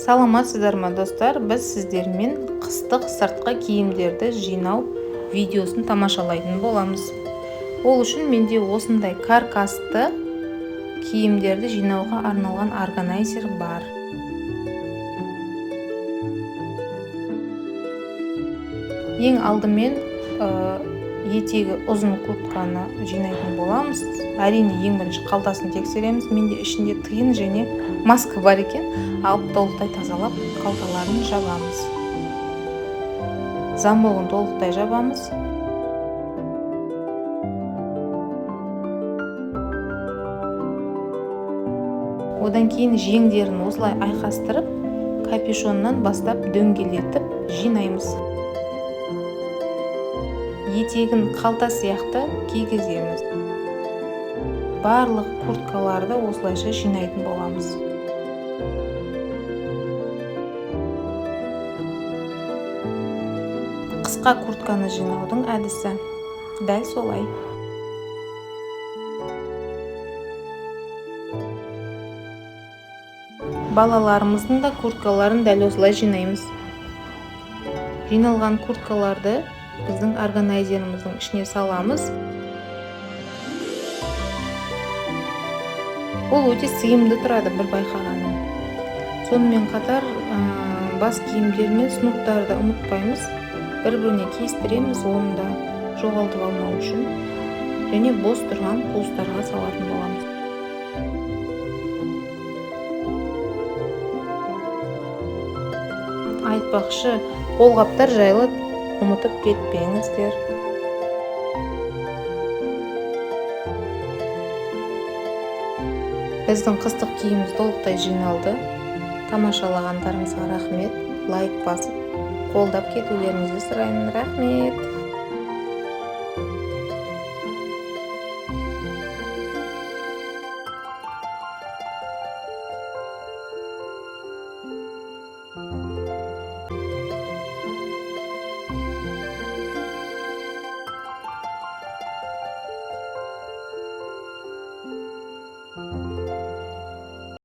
Саламатсыздар ма, достар? Біз сіздермен қыстық сыртқы киімдерді жинау видеосын тамашалайтын боламыз. Ол үшін менде осындай каркасты киімдерді жинауға арналған органайзер бар. Ең алдымен етегі ұзын куртканы жинайтын боламыз. Әрине, ең бірінші қалтасын тексереміз. Менде ішінде тиын және маска бар екен. Алып, толықтай тазалап, қалталарын жабамыз. Замогын толықтай жабамыз. Одан кейін жеңдерін осылай айқастырып, капюшоннан бастап дөңгелетіп жинаймыз. Етегін қалта сияқты кигіземіз. Барлық курткаларды осылайша жинайтын боламыз. Қысқа куртканы жинаудың әдісі дәл солай. Балаларымыздың да курткаларын дәл осылай жинаймыз. Жиналған курткаларды біздің органайзеріміздің ішіне саламыз. Ол өте сыйымды тұрады, бір байқағаным. Сонымен қатар, бас киімдер мен снуктарды ұмытпаймыз. Бір-біріне киістіреміз, оны да жоғалтып алмау үшін. Және бос тұрған қуыстарға салатын боламыз. Айтпақшы, қолғаптар жайлы ұмытып кетпеңіздер. Біздің қыстық киіміміз толықтай жиналды. Тамашалағандарыңызға рахмет. Лайк басып, қолдап кетулеріңізді сұраймын. Рахмет.